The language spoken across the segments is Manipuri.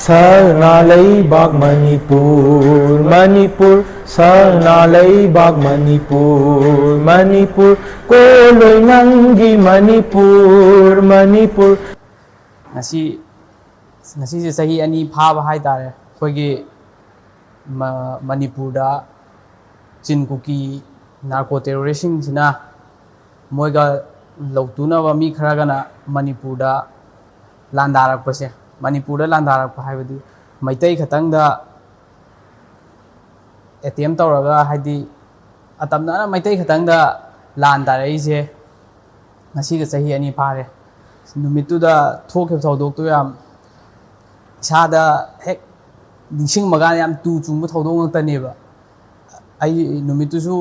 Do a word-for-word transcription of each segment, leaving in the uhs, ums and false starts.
ꯁꯅꯥ ꯂꯩꯕꯥꯛ ꯃꯅꯤꯄꯨꯔ, ꯃꯅꯤꯄꯨꯔ, ꯁꯅꯥ ꯂꯩꯕꯥꯛ ꯃꯅꯤꯄꯨꯔ, ꯃꯅꯤꯄꯨꯔ, ꯀꯣꯜꯂꯣꯏ ꯅꯪꯒꯤ ꯃꯅꯤꯄꯨꯔ, ꯃꯅꯤꯄꯨꯔ꯫ ꯉꯁꯤ, ꯉꯁꯤꯁꯦ ꯆꯍꯤ ꯑꯅꯤ ꯐꯥꯕ ꯍꯥꯏꯇꯥꯔꯦ, ꯑꯩꯈꯣꯏꯒꯤ ꯃ-, ꯃꯅꯤꯄꯨꯔꯗ ꯆꯤꯟ ꯀꯨꯀꯤ ꯅꯥꯔꯀꯣ ꯇꯦꯔꯣꯔꯤꯁꯁꯤꯡꯁꯤꯅ ꯃꯣꯏꯒ ꯂꯧꯇꯨꯅꯕ ꯃꯤ ꯈꯔꯒꯅ ꯃꯅꯤꯄꯨꯔꯗ ꯂꯥꯟꯗꯥꯔꯛꯄꯁꯦ, ꯃꯅꯤꯄꯨꯔꯗ ꯂꯥꯟꯗꯥꯔꯛꯄ ꯍꯥꯏꯕꯗꯤ ꯃꯩꯇꯩ ꯈꯛꯇꯪꯗ ꯑꯦꯇꯦꯝ ꯇꯧꯔꯒ, ꯍꯥꯏꯗꯤ ꯑꯇꯝꯅꯅ ꯃꯩꯇꯩ ꯈꯛꯇꯪꯗ ꯂꯥꯟ ꯇꯥꯔꯛꯏꯁꯦ ꯉꯁꯤꯒ ꯆꯍꯤ ꯑꯅꯤ ꯐꯥꯔꯦ꯫ ꯅꯨꯃꯤꯠꯇꯨꯗ ꯊꯣꯛꯈꯤꯕ ꯊꯧꯗꯣꯛꯇꯨ ꯌꯥꯝ ꯏꯁꯥꯗ ꯍꯦꯛ ꯅꯤꯡꯁꯤꯡꯕꯒ ꯌꯥꯝ ꯇꯨ ꯆꯨꯡꯕ ꯊꯧꯗꯣꯛ ꯉꯥꯛꯇꯅꯦꯕ꯫ ꯑꯩ ꯅꯨꯃꯤꯠꯇꯨꯁꯨ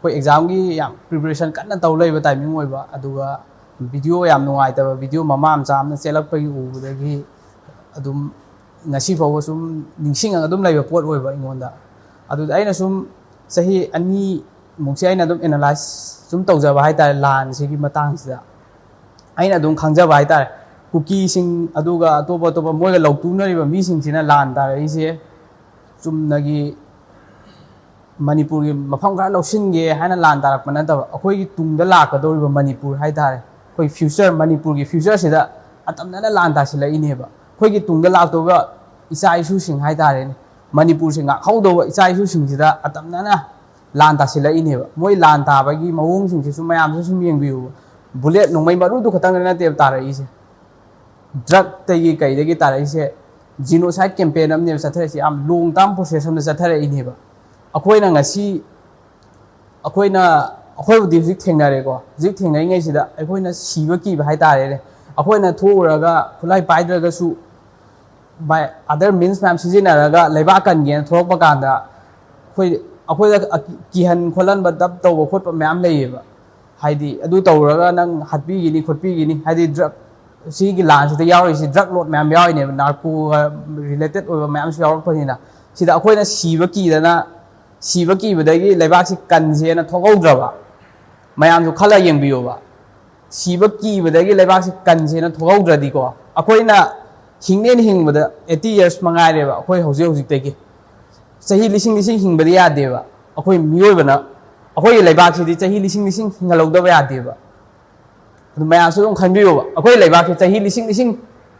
ꯑꯩꯈꯣꯏ ꯑꯦꯛꯖꯥꯝꯒꯤ ꯌꯥꯝ ꯄ꯭ꯔꯤꯄꯦꯔꯦꯁꯟ ꯀꯟꯅ ꯇꯧ ꯂꯩꯕ ꯇꯥꯏꯃꯤꯡ ꯑꯣꯏꯕ, ꯑꯗꯨꯒ ꯚꯤꯗꯤꯑꯣ ꯌꯥꯝ ꯅꯨꯡꯉꯥꯏꯇꯕ ꯚꯤꯗꯤꯑꯣ ꯃꯃꯥ ꯃꯆꯥ ꯑꯃꯅ ꯆꯦꯜꯂꯛꯄꯒꯤ ꯎꯕꯗꯒꯤ ꯑꯗꯨꯝ ꯉꯁꯤ ꯐꯥꯎꯕ ꯁꯨꯝ ꯅꯤꯡꯁꯤꯡꯉꯒ ꯑꯗꯨꯝ ꯂꯩꯕ ꯄꯣꯠ ꯑꯣꯏꯕ ꯑꯩꯉꯣꯟꯗ꯫ ꯑꯗꯨꯗ ꯑꯩꯅ ꯁꯨꯝ ꯆꯍꯤ ꯑꯅꯤꯃꯨꯛꯁꯦ ꯑꯩꯅ ꯑꯗꯨꯝ ꯑꯦꯅꯥꯂꯥꯏꯁ ꯁꯨꯝ ꯇꯧꯖꯕ ꯍꯥꯏꯇꯥꯔꯦ, ꯂꯥꯟꯁꯤꯒꯤ ꯃꯇꯥꯡꯁꯤꯗ ꯑꯩꯅ ꯑꯗꯨꯝ ꯈꯪꯖꯕ ꯍꯥꯏꯇꯥꯔꯦ꯫ ꯀꯨꯀꯤꯁꯤꯡ ꯑꯗꯨꯒ ꯑꯇꯣꯞ ꯑꯇꯣꯞꯄ ꯃꯣꯏꯒ ꯂꯧꯇꯨꯅꯔꯤꯕ ꯃꯤꯁꯤꯡꯁꯤꯅ ꯂꯥꯟ ꯇꯥꯔꯛꯏꯁꯦ ꯆꯨꯝꯅꯒꯤ ꯃꯅꯤꯄꯨꯔꯒꯤ ꯃꯐꯝ ꯈꯔ ꯂꯧꯁꯤꯟꯒꯦ ꯍꯥꯏꯅ ꯂꯥꯟ ꯇꯥꯔꯛꯄ ꯅꯠꯇꯕ, ꯑꯩꯈꯣꯏꯒꯤ ꯇꯨꯡꯗ ꯂꯥꯛꯀꯗꯧꯔꯤꯕ ꯃꯅꯤꯄꯨꯔ ꯍꯥꯏꯇꯥꯔꯦ, ꯑꯩꯈꯣꯏ ꯐ꯭ꯌꯨꯆꯔ, ꯃꯅꯤꯄꯨꯔꯒꯤ ꯐ꯭ꯌꯨꯆꯔꯁꯤꯗ ꯑꯇꯝꯅꯅ ꯂꯥꯟ ꯇꯥꯁꯤꯜꯂꯛꯏꯅꯦꯕ꯫ ꯑꯩꯈꯣꯏꯒꯤ ꯇꯨꯡꯗ ꯂꯥꯛꯇꯧꯕ ꯏꯆꯥ ꯏꯁꯨꯁꯤꯡ ꯍꯥꯏꯇꯥꯔꯦꯅꯦ, ꯃꯅꯤꯄꯨꯔꯁꯦ ꯉꯥꯛꯍꯧꯗꯧꯕ ꯏꯆꯥ ꯏꯁꯨꯁꯤꯡꯁꯤꯗ ꯑꯇꯝꯅꯅ ꯂꯥꯟ ꯇꯥꯁꯤꯜꯂꯛꯏꯅꯦꯕ꯫ ꯃꯣꯏ ꯂꯥꯟ ꯇꯥꯕꯒꯤ ꯃꯑꯣꯡꯁꯤꯡꯁꯤꯁꯨ ꯃꯌꯥꯝꯁꯨ ꯁꯨꯝ ꯌꯦꯡꯕꯤꯌꯨ꯫ ꯕꯨꯂꯦꯠ ꯅꯣꯡꯃꯩ ꯃꯔꯨꯗꯨ ꯈꯛꯇꯪ ꯅꯠꯇꯦꯕ ꯇꯥꯔꯛꯏꯁꯦ, ꯗ꯭ꯔꯛꯇꯒꯤ ꯀꯩꯗꯒꯤ ꯇꯥꯔꯛꯏꯁꯦ꯫ ꯖꯤꯅꯣꯁꯥꯏꯠ ꯀꯦꯝꯄꯦꯟ ꯑꯃꯅꯦꯕ ꯆꯠꯊꯔꯛꯏꯁꯦ, ꯌꯥꯝ ꯂꯣꯡ ꯇꯥꯔꯝ ꯄ꯭ꯔꯣꯁꯦꯁ ꯑꯃꯗ ꯆꯠꯊꯔꯛꯏꯅꯦꯕ꯫ ꯑꯩꯈꯣꯏꯅ ꯉꯁꯤ, ꯑꯩꯈꯣꯏꯅ, ꯑꯩꯈꯣꯏꯕꯨꯗꯤ ꯍꯧꯖꯤꯛ ꯊꯦꯡꯅꯔꯦꯀꯣ, ꯍꯧꯖꯤꯛ ꯊꯦꯡꯅꯔꯤꯉꯩꯁꯤꯗ ꯑꯩꯈꯣꯏꯅ ꯁꯤꯕ ꯀꯤꯕ ꯍꯥꯏꯇꯥꯔꯦꯅꯦ, ꯑꯩꯈꯣꯏꯅ ꯊꯣꯛꯎꯔꯒ ꯈꯨꯠꯂꯥꯏ ꯄꯥꯏꯗ꯭ꯔꯒꯁꯨ by other means ꯃꯌꯥꯝ ꯁꯤꯖꯤꯟꯅꯔꯒ ꯂꯩꯕꯥꯛ ꯀꯟꯒꯦꯅ ꯊꯣꯛꯂꯛꯄ ꯀꯥꯟꯗ ꯑꯩꯈꯣꯏ, ꯑꯩꯈꯣꯏꯗ ꯑꯀꯤ-, ꯀꯤꯍꯟ ꯈꯣꯠꯍꯟꯕ ꯗꯞ ꯇꯧꯕ ꯈꯣꯠꯄ ꯃꯌꯥꯝ ꯂꯩꯌꯦꯕ꯫ ꯍꯥꯏꯗꯤ ꯑꯗꯨ ꯇꯧꯔꯒ ꯅꯪ ꯍꯥꯠꯄꯤꯒꯅꯤ ꯈꯣꯠꯄꯤꯒꯅꯤ, ꯍꯥꯏꯗꯤ ꯗ꯭ꯔꯛ, ꯁꯤꯒꯤ ꯂꯥꯟꯁꯤꯗ ꯌꯥꯎꯔꯤꯁꯤ ꯗ꯭ꯔꯛ ꯂꯣꯠ ꯃꯌꯥꯝ ꯌꯥꯎꯔꯤꯅꯦꯕ, ꯅꯥꯔꯀꯣꯒ ꯔꯤꯂꯦꯇꯦꯠ ꯑꯣꯏꯕ ꯃꯌꯥꯝꯁꯨ ꯌꯥꯎꯔꯛꯄꯅꯤꯅ꯫ ꯁꯤꯗ ꯑꯩꯈꯣꯏꯅ ꯁꯤꯕ ꯀꯤꯗꯅ, ꯁꯤꯕ ꯀꯤꯕꯗꯒꯤ ꯂꯩꯕꯥꯛꯁꯤ ꯀꯟꯁꯦꯅ ꯊꯣꯛꯍꯧꯗ꯭ꯔꯕ, ꯃꯌꯥꯝꯁꯨ ꯈꯜꯂ ꯌꯦꯡꯕꯤꯌꯣꯕ꯫ ꯁꯤꯕ ꯀꯤꯕꯗꯒꯤ ꯂꯩꯕꯥꯛꯁꯤ ꯀꯟꯁꯦꯅ ꯊꯣꯛꯍꯧꯗ꯭ꯔꯗꯤꯀꯣ, ꯑꯩꯈꯣꯏꯅ ꯍꯤꯡꯅꯦꯅ ꯍꯤꯡꯕꯗ eighty years ꯃꯉꯥꯏꯔꯦꯕ ꯑꯩꯈꯣꯏ ꯍꯧꯖꯤꯛ ꯍꯧꯖꯤꯛꯇꯒꯤ꯫ ꯆꯍꯤ ꯂꯤꯁꯤꯡ ꯂꯤꯁꯤꯡ ꯍꯤꯡꯕꯗꯤ ꯌꯥꯗꯦꯕ꯫ ꯑꯩꯈꯣꯏ ꯃꯤꯑꯣꯏꯕꯅ, ꯑꯩꯈꯣꯏꯒꯤ ꯂꯩꯕꯥꯛꯁꯤꯗꯤ ꯆꯍꯤ ꯂꯤꯁꯤꯡ ꯂꯤꯁꯤꯡ ꯍꯤꯡꯍꯜꯍꯧꯗꯕ ꯌꯥꯗꯦꯕ꯫ ꯑꯗꯨ ꯃꯌꯥꯝꯁꯨ ꯑꯗꯨꯝ ꯈꯟꯕꯤꯌꯣꯕ, ꯑꯩꯈꯣꯏ ꯂꯩꯕꯥꯛꯁꯦ ꯆꯍꯤ ꯂꯤꯁꯤꯡ ꯂꯤꯁꯤꯡ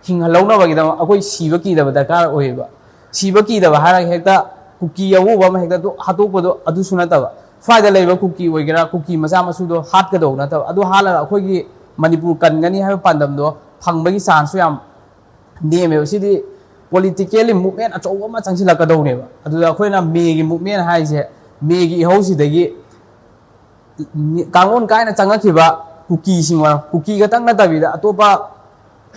ꯍꯤꯡꯍꯜꯍꯧꯅꯕꯒꯤꯗꯃꯛ ꯑꯩꯈꯣꯏ ꯁꯤꯕ ꯀꯤꯗꯕ ꯗꯔꯀꯥꯔ ꯑꯣꯏꯌꯦꯕ꯫ ꯁꯤꯕ ꯀꯤꯗꯕ ꯍꯥꯏꯔꯒ ꯍꯦꯛꯇ ꯀꯨꯀꯤ ꯑꯎꯕ ꯑꯃ ꯍꯦꯛꯇ ꯑꯗꯨ ꯍꯥꯠꯇꯣꯛꯄꯗꯣ ꯑꯗꯨꯁꯨ ꯅꯠꯇꯕ, ꯁ꯭ꯋꯥꯏꯗ ꯂꯩꯕ ꯀꯨꯀꯤ ꯑꯣꯏꯒꯦꯔꯥ, ꯀꯨꯀꯤ ꯃꯆꯥ ꯃꯁꯨꯗꯣ ꯍꯥꯠꯀꯗꯧꯕ ꯅꯠꯇꯕ, ꯑꯗꯨ ꯍꯥꯠꯂꯒ ꯑꯩꯈꯣꯏꯒꯤ ꯃꯅꯤꯄꯨꯔ ꯀꯟꯒꯅꯤ ꯍꯥꯏꯕ ꯄꯥꯟꯗꯝꯗꯣ ꯐꯪꯕꯒꯤ ꯆꯥꯟꯁꯁꯨ ꯌꯥꯝ ꯅꯦꯝꯃꯦꯕ꯫ ꯁꯤꯗꯤ politically movement ꯑꯆꯧꯕ ꯑꯃ ꯆꯪꯁꯤꯜꯂꯛꯀꯗꯧꯅꯦꯕ꯫ ꯑꯗꯨꯗ ꯑꯩꯈꯣꯏꯅ ꯃꯦꯒꯤ movement ꯍꯥꯏꯁꯦ, ꯃꯦꯒꯤ ꯏꯍꯧꯁꯤꯗꯒꯤ ꯀꯥꯡꯂꯣꯟ ꯀꯥꯏꯅ ꯆꯪꯉꯛꯈꯤꯕ ꯀꯨꯀꯤꯁꯤꯡ, ꯀꯨꯀꯤ ꯈꯛꯇꯪ ꯅꯠꯇꯕꯤꯗ ꯑꯇꯣꯞꯄ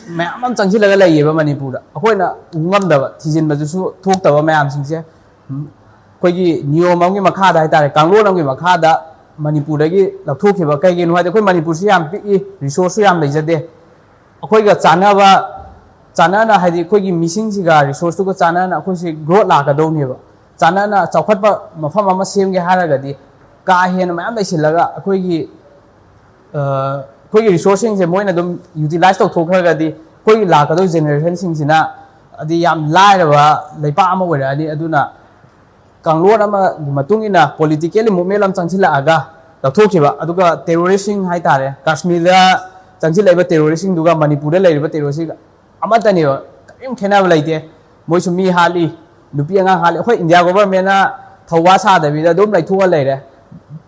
ꯃꯌꯥꯝ ꯑꯃ ꯆꯪꯁꯤꯜꯂꯒ ꯂꯩꯌꯦꯕ ꯃꯅꯤꯄꯨꯔꯗ꯫ ꯑꯩꯈꯣꯏꯅ ꯎ ꯉꯝꯗꯕ, ꯊꯤꯖꯤꯟꯕꯗꯨꯁꯨ ꯊꯣꯛꯇꯕ ꯃꯌꯥꯝꯁꯤꯡꯁꯦ, ꯎꯝ, ꯑꯩꯈꯣꯏꯒꯤ ꯅꯤꯌꯣꯝ ꯑꯃꯒꯤ ꯃꯈꯥꯗ ꯍꯥꯏꯇꯥꯔꯦ, ꯀꯥꯡꯂꯣꯟ ꯑꯃꯒꯤ ꯃꯈꯥꯗ ꯃꯅꯤꯄꯨꯔꯗꯒꯤ ꯂꯧꯊꯣꯛꯈꯤꯕ꯫ ꯀꯩꯒꯤꯅꯣ ꯍꯥꯏꯗꯤ ꯑꯩꯈꯣꯏ ꯃꯅꯤꯄꯨꯔꯁꯤ ꯌꯥꯝ ꯄꯤꯛꯏ, resourceꯁꯨ ꯌꯥꯝ ꯂꯩꯖꯗꯦ꯫ ꯑꯩꯈꯣꯏꯒ ꯆꯥꯟꯅꯕ, ꯆꯥꯟꯅꯅ ꯍꯥꯏꯗꯤ ꯑꯩꯈꯣꯏꯒꯤ ꯃꯤꯁꯤꯡꯁꯤꯒ resourceꯇꯨꯒ ꯆꯥꯟꯅꯅ ꯑꯩꯈꯣꯏꯁꯤ growth ꯂꯥꯛꯀꯗꯧꯅꯦꯕ꯫ ꯆꯥꯟꯅꯅ ꯆꯥꯎꯈꯠꯄ ꯃꯐꯝ ꯑꯃ ꯁꯦꯝꯒꯦ ꯍꯥꯏꯔꯒꯗꯤ ꯀꯥ ꯍꯦꯟꯅ ꯃꯌꯥꯝ ꯂꯩꯁꯤꯜꯂꯒ ꯑꯩꯈꯣꯏꯒꯤ, ꯑ, ꯑꯩꯈꯣꯏꯒꯤ resourceꯁꯤꯡꯁꯦ ꯃꯣꯏꯅ ꯑꯗꯨꯝ utilize ꯇꯧꯊꯣꯛꯈ꯭ꯔꯒꯗꯤ ꯑꯩꯈꯣꯏꯒꯤ ꯂꯥꯛꯀꯗꯧꯔꯤꯕ generationꯁꯤꯡꯁꯤꯅ ꯍꯥꯏꯗꯤ ꯌꯥꯝ ꯂꯥꯏꯔꯕ ꯂꯩꯄꯥꯛ ꯑꯃ ꯑꯣꯏꯔꯛꯑꯅꯤ꯫ ꯑꯗꯨꯅ ꯀꯥꯡꯂꯣꯟ ꯑꯃꯒꯤ ꯃꯇꯨꯡ ꯏꯟꯅ politically movement ꯑꯃ ꯆꯪꯁꯤꯜꯂꯛꯑꯒ ꯂꯧꯊꯣꯛꯈꯤꯕ, ꯑꯗꯨꯒ terroristꯁꯤꯡ ꯍꯥꯏꯇꯥꯔꯦ, ꯀꯥꯁꯃꯤꯔꯗ ꯆꯪꯁꯤꯜꯂꯛꯏꯕ terroristꯁꯤꯡꯗꯨꯒ ꯃꯅꯤꯄꯨꯔꯗ ꯂꯩꯔꯤꯕ terroristꯁꯤꯡ ꯑꯃꯠꯇꯅꯦꯕ, ꯀꯔꯤꯝ ꯈꯦꯠꯅꯕ ꯂꯩꯇꯦ꯫ ꯃꯣꯏꯁꯨ ꯃꯤ ꯍꯥꯠꯂꯤ, ꯅꯨꯄꯤ ꯑꯉꯥꯡ ꯍꯥꯠꯂꯤ꯫ ꯑꯩꯈꯣꯏ ꯏꯟꯗꯤꯌꯥ governmentꯅ ꯊꯧꯋꯥ ꯁꯥꯗꯕꯤꯗ ꯑꯗꯨꯝ ꯂꯩꯊꯣꯛꯑ ꯂꯩꯔꯦ꯫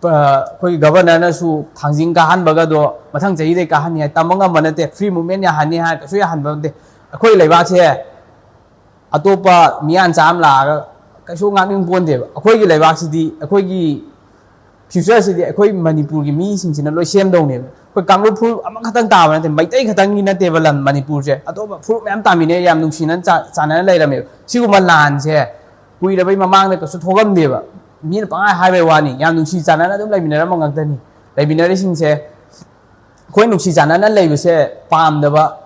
ꯑꯩꯈꯣꯏꯒꯤ governorꯅꯁꯨ ꯊꯥꯡꯖꯤꯡ ꯀꯥꯍꯟꯕꯒꯗꯣ ꯃꯊꯪ ꯆꯍꯤꯗꯩ ꯀꯥꯍꯟꯅꯤ ꯍꯥꯏ, ꯇꯝꯕ ꯉꯝꯕ ꯅꯠꯇꯦ꯫ Free movement ꯌꯥꯍꯟꯅꯤ ꯍꯥꯏ, ꯀꯩꯁꯨ ꯌꯥꯍꯟꯕ ꯅꯠꯇꯦ꯫ ꯑꯩꯈꯣꯏ ꯂꯩꯕꯥꯛꯁꯦ ꯑꯇꯣꯞꯄ ꯃꯤꯌꯥꯟꯆꯥ ꯑꯃ ꯂꯥꯛꯑꯒ ꯀꯩꯁꯨ ꯉꯥꯛꯅꯤꯡ ꯄꯣꯟꯗꯦꯕ꯫ ꯑꯩꯈꯣꯏꯒꯤ ꯂꯩꯕꯥꯛꯁꯤꯗꯤ, ꯑꯩꯈꯣꯏꯒꯤ futureꯁꯤꯗꯤ ꯑꯩꯈꯣꯏ ꯃꯅꯤꯄꯨꯔꯒꯤ ꯃꯤꯁꯤꯡꯁꯤꯅ ꯂꯣꯏ ꯁꯦꯝꯗꯧꯅꯦꯕ꯫ ꯑꯩꯈꯣꯏ ꯀꯥꯡꯂꯨꯞ ꯐꯨꯔꯨꯞ ꯑꯃꯈꯛꯇꯪ ꯇꯥꯕ ꯅꯠꯇꯦ, ꯃꯩꯇꯩ ꯈꯛꯇꯪꯒꯤ ꯅꯠꯇꯦꯕ ꯂꯝ ꯃꯅꯤꯄꯨꯔꯁꯦ, ꯑꯇꯣꯞꯄ ꯐꯨꯔꯨꯞ ꯃꯌꯥꯝ ꯇꯥꯃꯤꯟꯅꯩ, ꯌꯥꯝ ꯅꯨꯡꯁꯤꯅ ꯆꯥ-, ꯆꯥꯟꯅꯅ ꯂꯩꯔꯝꯃꯦꯕ꯫ ꯁꯤꯒꯨꯝꯕ ꯂꯥꯟꯁꯦ ꯀꯨꯏꯔꯕꯩ ꯃꯃꯥꯡꯗ ꯀꯩꯁꯨ ꯊꯣꯛꯂꯝꯗꯦꯕ꯫ ꯃꯤꯅ ꯄꯪꯍꯥꯏ ꯍꯥꯏꯕꯩ ꯋꯥꯅꯤ, ꯌꯥꯝ ꯅꯨꯡꯁꯤ ꯆꯥꯟꯅꯅ ꯑꯗꯨꯝ ꯂꯩꯃꯤꯟꯅꯔꯝꯕ ꯉꯥꯛꯇꯅꯤ꯫ ꯂꯩꯃꯤꯟꯅꯔꯤꯁꯤꯡꯁꯦ ꯑꯩꯈꯣꯏ ꯅꯨꯡꯁꯤ ꯆꯥꯟꯅꯅ ꯂꯩꯕꯁꯦ ꯄꯥꯝꯗꯕ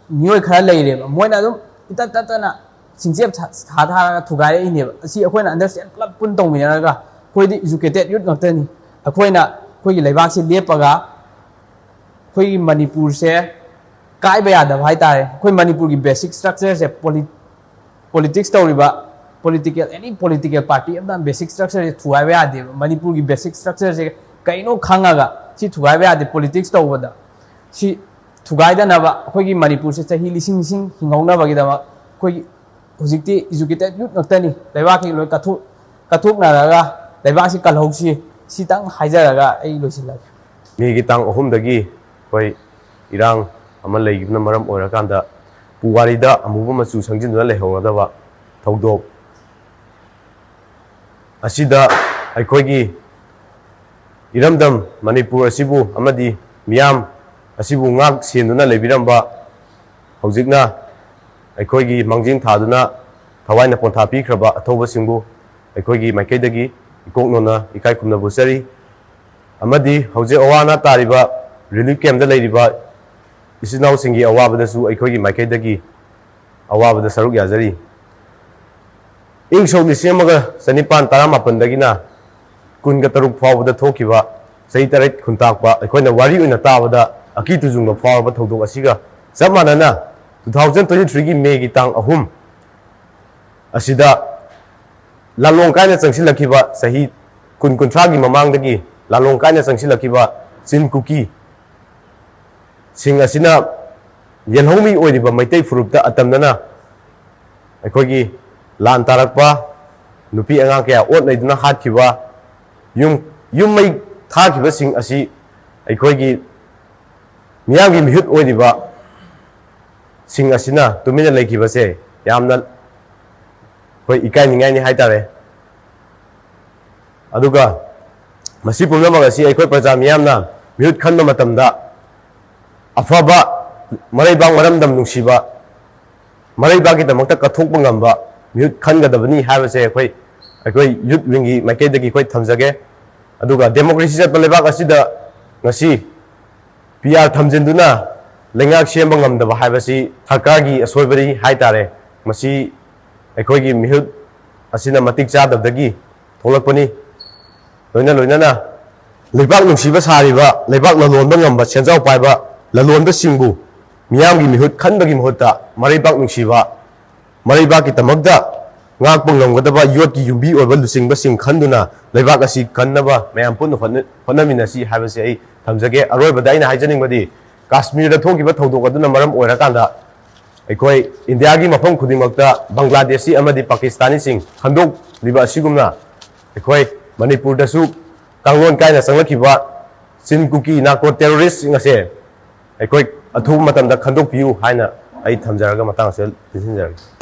ꯃꯤꯑꯣꯏ ꯈꯔ ꯂꯩꯔꯦꯕ꯫ ꯃꯣꯏꯅ ꯑꯗꯨꯝ ꯏꯇꯠ ꯇꯠꯇꯅ ꯆꯤꯡꯆꯦꯞ ꯊꯥ-, ꯊꯥ ꯊꯥꯔꯒ ꯊꯨꯒꯥꯏꯔꯛꯏꯅꯦꯕ꯫ ꯑꯁꯤ ꯑꯩꯈꯣꯏꯅ understand ꯄꯨꯂꯞ ꯄꯨꯟ ꯇꯧꯃꯤꯟꯅꯔꯒ, ꯑꯩꯈꯣꯏꯗꯤ educated youth ꯉꯥꯛꯇꯅꯤ꯫ ꯑꯩꯈꯣꯏꯅ ꯑꯩꯈꯣꯏꯒꯤ ꯂꯩꯕꯥꯛꯁꯤ ꯂꯦꯞꯄꯒ ꯑꯩꯈꯣꯏꯒꯤ ꯃꯅꯤꯄꯨꯔꯁꯦ ꯀꯥꯏꯕ ꯌꯥꯗꯕ ꯍꯥꯏꯇꯥꯔꯦ꯫ ꯑꯩꯈꯣꯏ ꯃꯅꯤꯄꯨꯔꯒꯤ basic structure ꯁꯦ, politics ꯇꯧꯔꯤꯕ political, any political party ꯑꯃꯅ basic structure ꯁꯦ ꯊꯨꯒꯥꯏꯕ ꯌꯥꯗꯦꯕ꯫ ꯃꯅꯤꯄꯨꯔꯒꯤ basic structure ꯁꯦ ꯀꯩꯅꯣ ꯈꯪꯉꯒ ꯁꯤ ꯊꯨꯒꯥꯏꯕ ꯌꯥꯗꯦ꯫ Politics ꯇꯧꯕꯗ ꯁꯤ ꯊꯨꯒꯥꯏꯗꯅꯕ, ꯑꯩꯈꯣꯏꯒꯤ ꯃꯅꯤꯄꯨꯔꯁꯦ ꯆꯍꯤ ꯂꯤꯁꯤꯡ ꯂꯤꯁꯤꯡ ꯍꯤꯡꯍꯧꯅꯕꯒꯤꯗꯃꯛ ꯑꯩꯈꯣꯏꯒꯤ ꯍꯧꯖꯤꯛꯇꯤ educated youth ꯉꯥꯛꯇꯅꯤ꯫ ꯂꯩꯕꯥꯛꯀꯤ ꯂꯣꯏ ꯀꯠꯊꯣꯛ-, ꯀꯠꯊꯣꯛꯅꯔꯒ ꯂꯩꯕꯥꯛꯁꯤ ꯀꯜꯍꯧꯁꯤ꯫ ꯁꯤꯇꯪ ꯍꯥꯏꯖꯔꯒ ꯑꯩ ꯂꯣꯏꯁꯤꯜꯂꯒꯦ꯫ ꯃꯦꯒꯤ ꯇꯥꯡ ꯑꯍꯨꯝꯗꯒꯤ ꯑꯩꯈꯣꯏ ꯏꯔꯥꯡ ꯑꯃ ꯂꯩꯈꯤꯕꯅ ꯃꯔꯝ ꯑꯣꯏꯔꯀꯥꯟꯗ ꯄꯨꯋꯥꯔꯤꯗ ꯑꯃꯨꯕ ꯃꯆꯨ ꯁꯪꯖꯤꯟꯗꯨꯅ ꯂꯩꯍꯧꯔꯗꯕ ꯊꯧꯗꯣꯛ ꯑꯁꯤꯗ ꯑꯩꯈꯣꯏꯒꯤ ꯏꯔꯝꯗꯝ ꯃꯅꯤꯄꯨꯔ ꯑꯁꯤꯕꯨ ꯑꯃꯗꯤ ꯃꯤꯌꯥꯝ ꯑꯁꯤꯕꯨ ꯉꯥꯛ ꯁꯦꯟꯗꯨꯅ ꯂꯩꯕꯤꯔꯝꯕ, ꯍꯧꯖꯤꯛꯅ ꯑꯩꯈꯣꯏꯒꯤ ꯃꯥꯡꯖꯤꯟ ꯊꯥꯗꯨꯅ ꯊꯋꯥꯏꯅ ꯄꯣꯟꯊꯥ ꯄꯤꯈ꯭ꯔꯕ ꯑꯊꯧꯕꯁꯤꯡꯕꯨ ꯑꯩꯈꯣꯏꯒꯤ ꯃꯥꯏꯀꯩꯗꯒꯤ ꯏꯀꯣꯛ ꯅꯣꯟꯅ ꯏꯀꯥꯏ ꯈꯨꯝꯅꯕ ꯎꯠꯆꯔꯤ꯫ ꯑꯃꯗꯤ ꯍꯧꯖꯤꯛ ꯑꯋꯥ ꯑꯅꯥ ꯇꯥꯔꯤꯕ relief camp ꯇ ꯂꯩꯔꯤꯕ ꯏꯆꯤꯟ ꯏꯅꯥꯎꯁꯤꯡꯒꯤ ꯑꯋꯥꯕꯗꯁꯨ ꯑꯩꯈꯣꯏꯒꯤ ꯃꯥꯏꯀꯩꯗꯒꯤ ꯑꯋꯥꯕꯗ ꯁꯔꯨꯛ ꯌꯥꯖꯔꯤ꯫ ꯏꯪ ꯁꯣꯛ ꯂꯤꯁꯤꯡ ꯑꯃꯒ ꯆꯅꯤꯄꯥꯟ ꯇꯔꯥꯃꯥꯄꯟꯗꯒꯤꯅ ꯀꯨꯟꯒ ꯇꯔꯨꯛ ꯐꯥꯎꯕꯗ ꯊꯣꯛꯈꯤꯕ ꯆꯍꯤ ꯇꯔꯦꯠ ꯈꯨꯟꯇꯥꯛꯄ ꯑꯩꯈꯣꯏꯅ ꯋꯥꯔꯤ ꯑꯣꯏꯅ ꯇꯥꯕꯗ ꯑꯀꯤ ꯇꯨꯖꯨꯡꯕ ꯐꯥꯎꯔꯕ ꯊꯧꯗꯣꯛ ꯑꯁꯤꯒ ꯆꯞ ꯃꯥꯟꯅꯅ, two thousand twenty three ꯒꯤ ꯃꯦꯒꯤ ꯇꯥꯡ ꯑꯍꯨꯝ ꯑꯁꯤꯗ ꯂꯥꯂꯣꯡ ꯀꯥꯏꯅ ꯆꯪꯁꯤꯜꯂꯛꯈꯤꯕ, ꯆꯍꯤ ꯀꯨꯟ ꯀꯨꯟꯊ꯭ꯔꯥꯒꯤ ꯃꯃꯥꯡꯗꯒꯤ ꯂꯥꯂꯣꯡ ꯀꯥꯏꯅ ꯆꯪꯁꯤꯜꯂꯛꯈꯤꯕ ꯆꯤꯟ ꯀꯨꯀꯤ ꯁꯤꯡ ꯑꯁꯤꯅ ꯌꯦꯜꯍꯧꯃꯤ ꯑꯣꯏꯔꯤꯕ ꯃꯩꯇꯩ ꯐꯨꯔꯨꯞꯇ ꯑꯇꯝꯅꯅ ꯑꯩꯈꯣꯏꯒꯤ ꯂꯥꯟ ꯇꯥꯔꯛꯄ, ꯅꯨꯄꯤ ꯑꯉꯥꯡ ꯀꯌꯥ ꯑꯣꯠ ꯅꯩꯗꯨꯅ ꯍꯥꯠꯈꯤꯕ, ꯌꯨꯝ, ꯌꯨꯝ ꯃꯩ ꯊꯥꯈꯤꯕꯁꯤꯡ ꯑꯁꯤ ꯑꯩꯈꯣꯏꯒꯤ ꯃꯤꯌꯥꯝꯒꯤ ꯃꯤꯍꯨꯠ ꯑꯣꯏꯔꯤꯕ ꯁꯤꯡ ꯑꯁꯤꯅ ꯇꯨꯃꯤꯟꯅ ꯂꯩꯈꯤꯕꯁꯦ ꯌꯥꯝꯅ ꯑꯩꯈꯣꯏ ꯏꯀꯥꯏꯅꯤꯡꯉꯥꯏꯅꯤ ꯍꯥꯏꯇꯥꯔꯦ꯫ ꯑꯗꯨꯒ ꯃꯁꯤ ꯄꯨꯝꯅꯃꯛ ꯑꯁꯤ ꯑꯩꯈꯣꯏ ꯄ꯭ꯔꯖꯥ ꯃꯤꯌꯥꯝꯅ ꯃꯤꯍꯨꯠ ꯈꯟꯕ ꯃꯇꯝꯗ ꯑꯐꯕ, ꯃꯔꯩꯕꯥꯛ ꯃꯔꯝꯗꯝ ꯅꯨꯡꯁꯤꯕ, ꯃꯔꯩꯕꯥꯛꯀꯤꯗꯃꯛꯇ ꯀꯠꯊꯣꯛꯄ ꯉꯝꯕ ꯃꯤꯍꯨꯠ ꯈꯟꯒꯗꯕꯅꯤ ꯍꯥꯏꯕꯁꯦ ꯑꯩꯈꯣꯏ, ꯑꯩꯈꯣꯏ youth wing ꯒꯤ ꯃꯥꯏꯀꯩꯗꯒꯤ ꯑꯩꯈꯣꯏ ꯊꯝꯖꯒꯦ꯫ ꯑꯗꯨꯒ democracy ꯆꯠꯄ ꯂꯩꯕꯥꯛ ꯑꯁꯤꯗ ꯉꯁꯤ P R ꯊꯝꯖꯤꯟꯗꯨꯅ ꯂꯩꯉꯥꯛ ꯁꯦꯝꯕ ꯉꯝꯗꯕ ꯍꯥꯏꯕꯁꯤ ꯁꯔꯀꯥꯔꯒꯤ ꯑꯁꯣꯏꯕꯅꯤ ꯍꯥꯏꯇꯥꯔꯦ꯫ ꯃꯁꯤ ꯑꯩꯈꯣꯏꯒꯤ ꯃꯤꯍꯨꯠ ꯑꯁꯤꯅ ꯃꯇꯤꯛ ꯆꯥꯗꯕꯗꯒꯤ ꯊꯣꯛꯂꯛꯄꯅꯤ꯫ ꯂꯣꯏꯅ ꯂꯣꯏꯅꯅ ꯂꯩꯕꯥꯛ ꯅꯨꯡꯁꯤꯕ ꯁꯥꯔꯤꯕ, ꯂꯩꯕꯥꯛ ꯂꯂꯣꯟꯕ ꯉꯝꯕ ꯁꯦꯟꯖꯥꯎ ꯄꯥꯏꯕ ꯂꯂꯣꯟꯕꯁꯤꯡꯕꯨ ꯃꯤꯌꯥꯝꯒꯤ ꯃꯤꯍꯨꯠ ꯈꯟꯕꯒꯤ ꯃꯍꯨꯠꯇ ꯃꯔꯩꯕꯥꯛ ꯅꯨꯡꯁꯤꯕ, ꯃꯔꯩꯕꯥꯛꯀꯤꯗꯃꯛꯇ ꯉꯥꯛꯄ ꯉꯝꯒꯗꯕ ꯌꯣꯠꯀꯤ ꯌꯨꯝꯕꯤ ꯑꯣꯏꯕ ꯂꯨꯆꯤꯡꯕꯁꯤꯡ ꯈꯟꯗꯨꯅ ꯂꯩꯕꯥꯛ ꯑꯁꯤ ꯀꯟꯅꯕ ꯃꯌꯥꯝ ꯄꯨꯟꯅ ꯍꯣꯠꯅ-, ꯍꯣꯠꯅꯃꯤꯟꯅꯁꯤ ꯍꯥꯏꯕꯁꯤ ꯑꯩ ꯊꯝꯖꯒꯦ꯫ ꯑꯔꯣꯏꯕꯗ ꯑꯩꯅ ꯍꯥꯏꯖꯅꯤꯡꯕꯗꯤ, ꯀꯥꯁꯃꯤꯔꯗ ꯊꯣꯛꯈꯤꯕ ꯊꯧꯗꯣꯛ ꯑꯗꯨꯅ ꯃꯔꯝ ꯑꯣꯏꯔꯀꯥꯟꯗ ꯑꯩꯈꯣꯏ ꯏꯟꯗꯤꯌꯥꯒꯤ ꯃꯐꯝ ꯈꯨꯗꯤꯡꯃꯛꯇ ꯕꯪꯒ꯭ꯂꯥꯗꯦꯁꯤ ꯑꯃꯗꯤ ꯄꯥꯀꯤꯁꯇꯥꯅꯤꯁꯤꯡ ꯈꯟꯗꯣꯛꯂꯤꯕ ꯑꯁꯤꯒꯨꯝꯅ, ꯑꯩꯈꯣꯏ ꯃꯅꯤꯄꯨꯔꯗꯁꯨ ꯀꯥꯡꯂꯣꯟ ꯀꯥꯏꯅ ꯆꯪꯂꯛꯈꯤꯕ ꯆꯤꯟ ꯀꯨꯀꯤ ꯅꯥꯔꯀꯣ ꯇꯦꯔꯣꯔꯤꯁ꯭ꯠꯁꯤꯡ ꯑꯁꯦ ꯑꯩꯈꯣꯏ ꯑꯊꯨꯕ ꯃꯇꯝꯗ ꯈꯟꯗꯣꯛꯄꯤꯌꯨ ꯍꯥꯏꯅ ꯑꯩ ꯊꯝꯖꯔꯒ ꯃꯇꯥꯡ ꯑꯁꯤꯗ ꯂꯣꯏꯁꯤꯟꯖꯔꯒꯦ꯫